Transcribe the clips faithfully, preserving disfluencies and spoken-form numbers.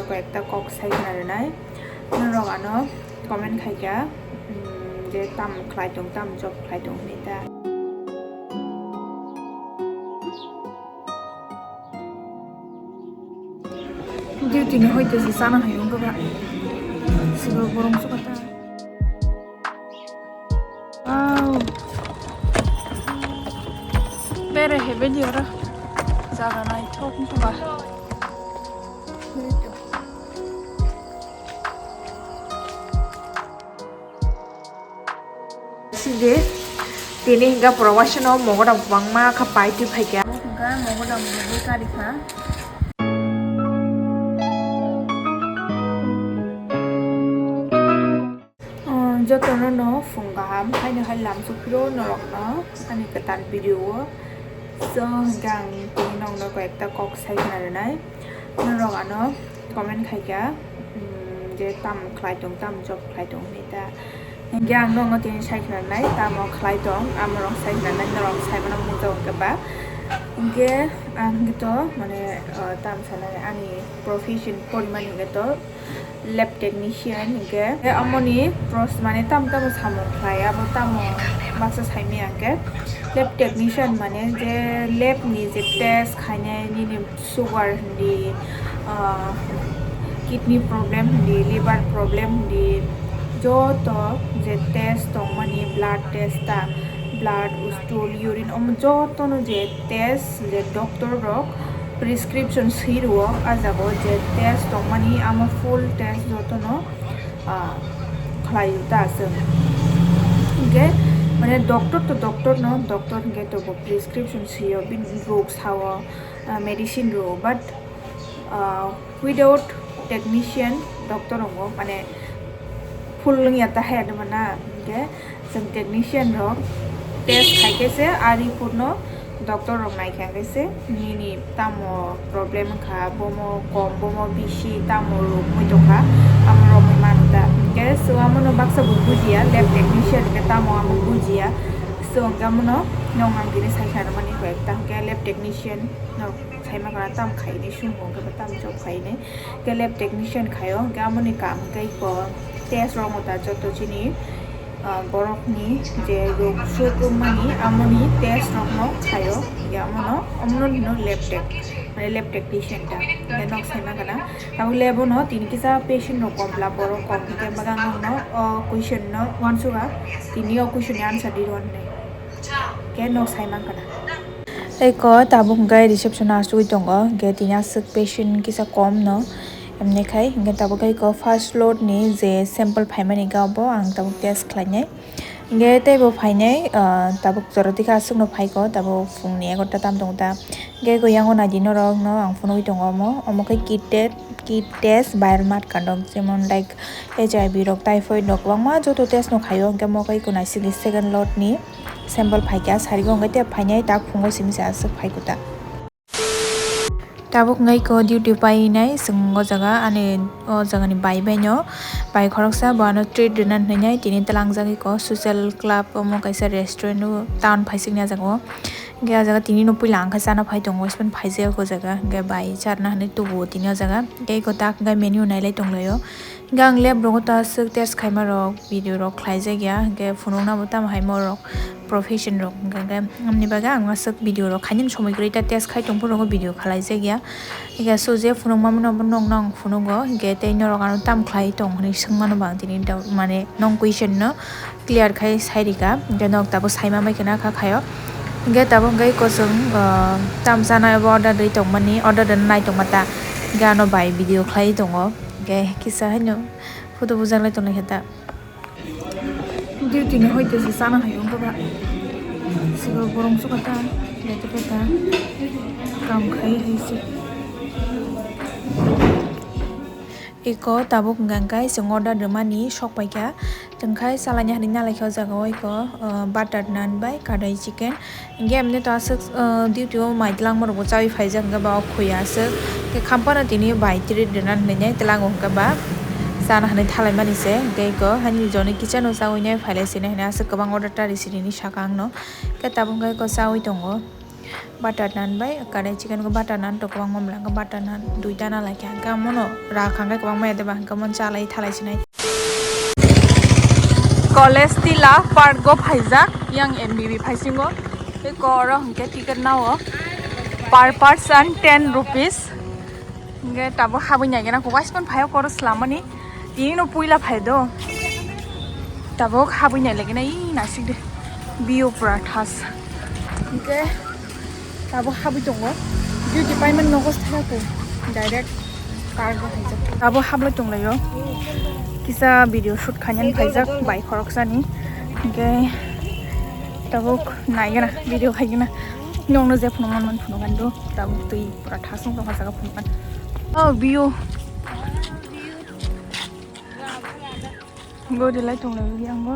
Koyekta kok sai khna rwnai. Norok ano comment khai kha, mm, je tam khlai tong, tam job khlai tong hinwi ta. Duty ni hoite se chana hai wngkha ba. Sibo borong sukha ta. Wow. Bere hebe di ora. Jaga naithok wngkha ba. Sidi tini hingga pura wasano mogodam kwbangma kha pai twi phaikha. Hingga mogodam rwgwi karikha. Oh, jotono no phung kaham, haino hai lamsok phiro norokno ani kwtal video o. So, hingga ang tini nokno koi ekta kok sai khna rwnai. Norok ano comment khai kha, mm, je tam khlai tong, tam job khlai tong hinwi ta. Hingke ang nokno tini sai khna nai, tamo khlai tong, amorok sai khna nai, norok sai mano mungsa hingke ba. Hingke ang hingke to, mane, uh, tam sanai ani profession porimani hingke to lab technician hingke. Hingke amoni pros-, mane tam tamo samung khlai, abo tamo baksa saimaya hingke lab technician mane je lab ni je test khainai nini sugar hindi, ah, kidney problem hindi, liver problem hindi, joto je test tongmani, blood test ta, blood, stool, urine, omo jotono je test je doctor rok prescription swi rwo, ah jaga o je test tongmani, amo full test jotono, ah, khlai ta aswk. Hingke mane doctor to doctor no, doctor hingke to bo prescription swi o, bini rok sao, ah, medicine rwo, but, ah, without technician doctor rongo, mane full wngya ta haya de mana, hingke chwng technician rok test khai khe se a report no doctor rok nai kha khe se nini tamo problem wngkha, bomo kom, bomo bisi, tamo rok mui tongkha, amo rok mui mano ta. Hingke so amo no baksa bo bujiya, lab technician hingke tamo amo bujiya. So hingke amo no nong ang tini sai kha mani koi ekta hingke lab technician no. Saima khana tam khainai sumung khe tam job khainai. Khe lab technician khaio, hingke amoni kam hingke iko test rok ta joto chini, ah, borok ni je rok suk wngmani amoni test rok no khaio, hingke amono, amono hino lab tech, mane lab technician ta, hingke nok saima khana. Abo lab o no tini kisa patient rok kom bla borok kom hingke bagan no o question no uansukha, tini o question ni answer di rw hinwi. Khe nok saima khana. Eko tabuk hwnkhe reception o asugwi tongo, hwnkhe tini aswk patient kisa kom no, hwnwi khai hwnkhe tabuk khe eko first floor ni je sample phaimani hwnkhe abo ang tabuk test khlainai. Hwnkhe teibo phainai, ah, tabuk jora dikhe aswk no phaikho, tabuk phungni egarota tam tongo ta. Hwnkhe eko yango naidi norok no ang phunugwi tongo omo, omo khe kit te-, kit test, viral mat kandok, jemon like H I V rok, typhoid rok, kwbangma joto test no khaio, hwnkhe omo khe eko naisingdi second lot ni. Sample phaikha, sarigo hwnkhe tei phainai tak phungo simi se aswk phaikho ta. Tabuk wngwi ko duty painai chwng o jaga, ani o jaga ni bai bai no bai khoroksa bo ano treat rwna hinwi tini twlangjagwi ko social club omo kaisa restaurant o town phaisikni ah jaga o. Hwnkhe ah jaga tini no puila ang khe chana phai tongo, hwnkhe phaijak o jaga hwnkhe bai charwna hinwi tubu o tini o jaga tei ko tak hwnkhe menu nailai tonglaio. Hwnkhe ang lab rogo ta aswk test khaima rok, video rok khlaijak ya, hwnkhe phunukna bo tamo hai morok profession rok, hwnkhe, hwnkhe amni bagwi ang aswk video rok khainani somoi kwrwi ta test khai tong phuru video khlaijak ya. Hwnkhe aswk je phunukma mano bo nokno ang phunugo, hwnkhe tei norok ano tamo khlai tong hinwi swngmano bo ang tini, mane, nong question no clear khai sai rika, hwnkhe nok tabuk saima bai khna kha khaio. Hwnkhe tabuk hwnkhe kosong, ah, tam chana abo order rwi tongmani, order rwna nai tongma ta, hwnkhe ano bai video khlai tongo. Hwnkhe kisa haino photo bujaklai tonglai khe ta. Duty ni hoite se chana hai wngkha ba. Sibo borong sukha ta, bete beta kam khai hai se. Eko tabuk hwnkha khe chwng order rwmani sok paikha. Chwng khai salaini hinwi nalaikha o jaga o eko, ah, butter naan bai kadai chicken. Hwnkhe amne to aswk, ah, duty o mai twlangma rokbo chaui phaijak hwnkhe ba o khuya aswk. Hwnkhe khampano tini bai treat rwna hinwi nai twlango hwnkhe ba chana hinwi thalaimani se. Hwnkhe eko hani joni kitchen o chaui nai phailai sini hinwi aswk kwbang order ta rw sinini saka angno. Hwnkhe tabuk hwnkhe eko chaui tongo. Butter naan bai, kare chicken ko butter naan to kwbangma mlangkha, butter naan duita na laikha, hwnkhe amono rak hwnkhe kwbangma ya deba, hwnkhe mon chalai thalai sinai. College tila park go phaijak, yang M B B phaisingo, tei koro hwnkhe ticket nao per person ten rupees. Hwnkhe tabuk habwi naigena kok waispan phaio koro swlamani. Tini no puila phai do. Tabuk habwi nailaigena ih nasik de. View pura thas. Hwnkhe tabuk habwi tongo. Duty paimani nogo se thaya kho. Direct car bo haijak. Tabuk hablai tonglaio. Kisa video shoot khainani phaijak bai khoroksani. Hwnkhe tabuk naigena video khaigena. Nokno je phunukman man phunukgani do. Tabuk twi. Pura thasung tongkha jaga phunukmani. Oh, view. Gori lai tonglai yang bo.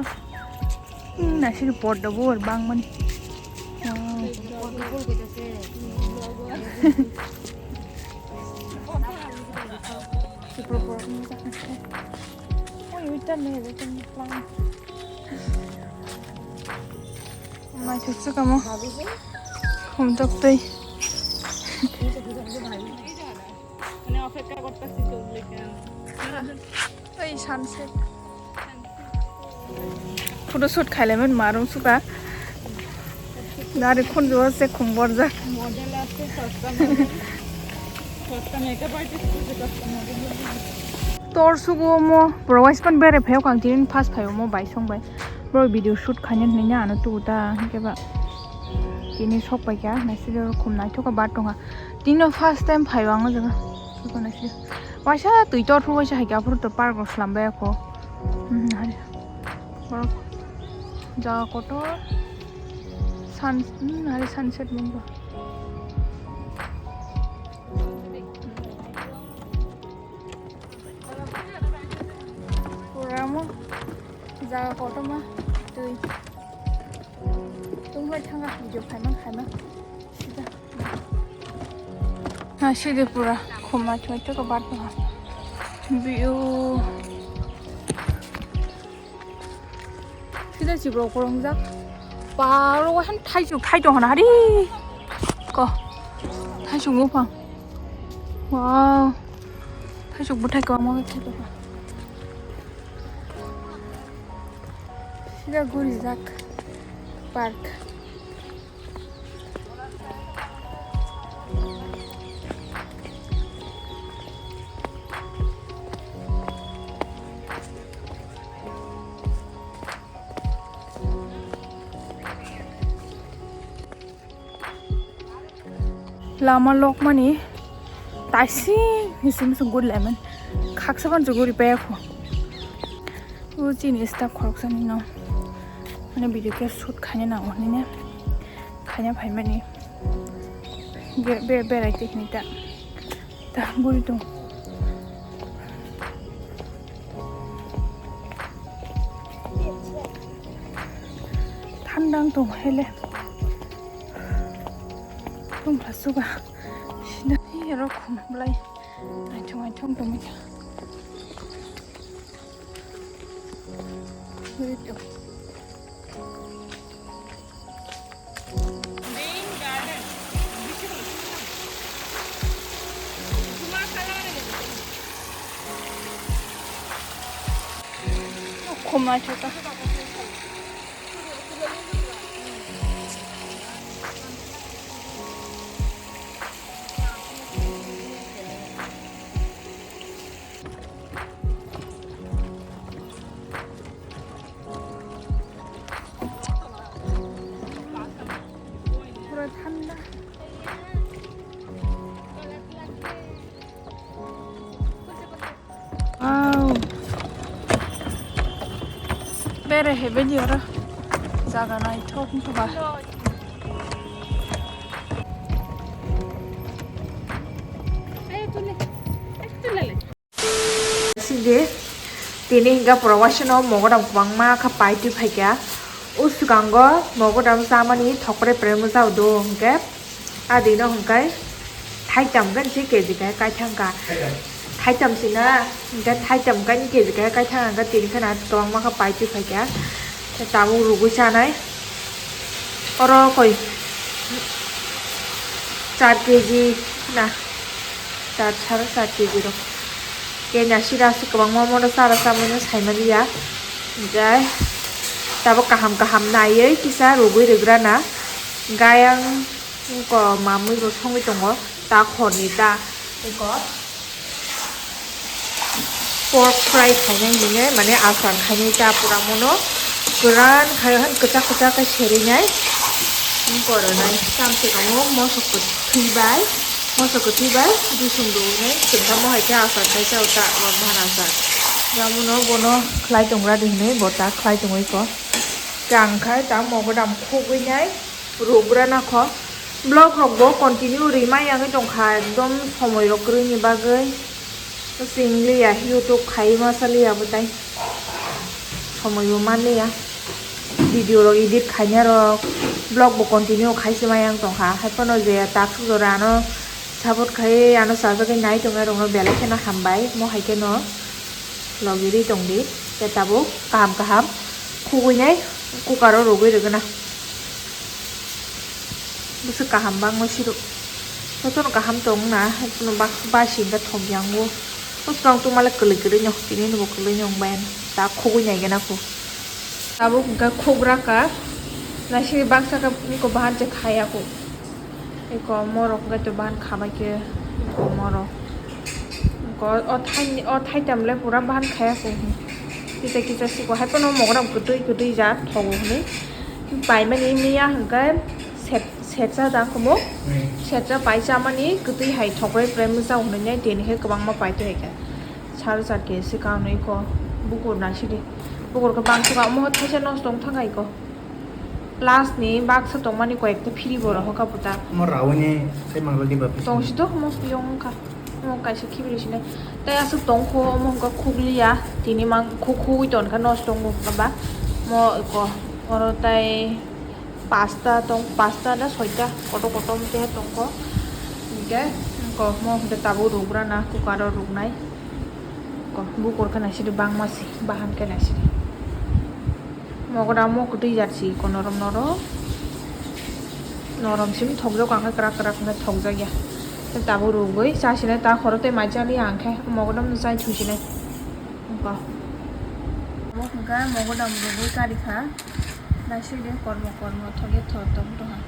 Hmm, nasiri podda bo bangmani. Wow. Oi, oi, tan ne, oi, tan ne, plan. Naithok se kamo. Khumtok tei. মানে অপেক্ষা করতেছি চলবে কেন? Tei sunset. Photo shoot khailaimani marung suka. Nari khunju se khum borjak. Model আছে, সস্তা model। সস্তা makeup artist খুঁজে, সস্তা model। Tor sugo mo, bro, waispan bere phayok ang tinin first phayo mo bai song bai. Bro, video shoot khainani hwnwi ano tugo ta, hwnkhe ba. Tini sok pai kha, naisik khum naithok kha, bar tongkha. Tini no first time phaio ang o jaga. Sukha naisik. Waisa twi tor phuru waisa hai khe aphuru to park rok slam bai kho. Hmm, hari. Borok jaga kotor. Sun, hmm, hari sunset mungkha. Pura mo jaga kotorma twi. Tungbai thanga video khaima khaima. Sida. Ha, sidi pura khumna choi to bat ha. View. Sida chibro korongjak. Paro wahan thaisuk thai tong hana hari. Ko. Thaisuk mo pang. Wow. Thaisuk buthai ko mo thai tong. Sida gurijak park. Lama lokmani taising hising hising guri laimani, khaksa phano guri paya kho. O chini staff khoroksani no mane video khe shoot khaina nango hinwi ne khaina phaimani. Be, be, berai te hinwi ta, ta guri tong. Thanda wng tong hele. Tongkha suga. Sida hi aro khum blai. Aithong aithong tongwi kha. Ui to. Khum aithok kha. Pura thanda. Wow. Bere hebedi oro. Jaga naithok wngkha ba. Sidi tini hinkha pura waisano mogodam kwbangma kha pai twi phaikha. O swkango mogodam chamani thokre premo jao do hinkhe. Adino hwnkhe thaitam khe se K G khe kaithang kha. Thaitam sina hwnkhe thaitam khe K G khe kaithang kha, tini kheno kwbangma khe pai twi phaikha. Tabuk rugwi chanai. Oro koi Char kg na, char, sare char kg rok. Kenya sira se kwbangma mono chara chamani saimaliya. Jai tabuk kaham kaham naiwi kisa rugwi rwgrana. Gayang ko mamwi bo songwi tongo. Ta khorni ta ko pork fry khainai hinwi mane asar khainai ta pura mono kwran khai han kwchak kwchak khe serinai koronai. Tamse tongo mosok kwthwi bai, mosok kwthwi bai bising rwnai. Kwchamo hai khe asar khai ta ta bhan asar. Yamuno bono khlai tongra di hinwi bo ta khlai tongwi ko. Kang khai ta mogodam khugwi nai. Rugrana kho. Vlog rok bo continue rimai yangwi tongkha, ekdom somoi rok kwrwini bagwi. Sing liya, YouTube khai masa liya bwtai. Somoi bo man liya. Video rok edit khaina rok, vlog bo continue khai se mai yang tongkha. Haiphano je taksuk jora ano support khai ano sajagwi nai tongnai rokno belai kheno hambai. Mo hai kheno. Logi ri tong di, tei tabuk kaham kaham khugwi nai cooker o rugwi rwgwna. Bwswk kaham bangma siro. Jotono kaham tong na, haikhe bak-, basi hwnkhe thok yango. Bwskang tongma le kwlwi kwrwi no, tini ni bo kwlwi no wng bai ano. Ta khugwi nai gana kho. Tabuk hwnkhe khugra ka, naisingni baksa khe eko bahan se khaya kho. Eko morok hwnkhe to bahan khabai khe eko morok. Eko o thai, o thaitam le pura bahan khaya kho. Kisa kisa siko hai phano mogram kwtwi kwtwi ja thogo hwnwi. Paimani miya hwnkhe set, setsa jang khumo. Hmm. Setsa paisa mani kwtwi hai thograi prai mwsa hwnwi nai tini khe kwbangma paitwi hai khe. Sal char khe swkang nwi ko bukur naisidi. Bukur khe bangsa ka omo thaisa nosto wng thang hai ko. Last ni baksa tongmani koyekta phiri borok hoka puta. Omo rauni sai mangla diba pisi. Tong si to omo yong wngkha. Omo kaisa khibiri sini. Tai aswk tong kho omo wngkha khukliya. Tini mang khuk khugwi ton kha nosto wngkha ba. Mo ko oro tai pasta tong, pasta na soita kotor kotor mte tong kho. Hingke ko mo hingke tabuk rugrana cooker o ruknai. Ko bukur khe naisidi bangma si bahan khe naisidi. Mogoda mo kwtwi jat si ko norom norom. Norom sim thokjak ang khe kwrak kwrak hwnkhai thokjak ya. Tei tabuk rugwi chasinai ta khoro tei mai chali ang khe mogoda no chai thusinai. Ko. Mo hwnkha mogoda rugwi kari kha. Naisidi kormo kormo thokya thok tong tongha.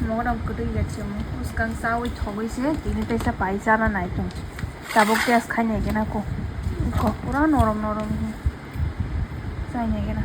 Mogoda kwtwi jat si mo. Bwskang chawi thogwi se tini teisa pai chana nai tong. Tabuk test khai nai gana ko. Ko pura norom norom. Chai nai gana.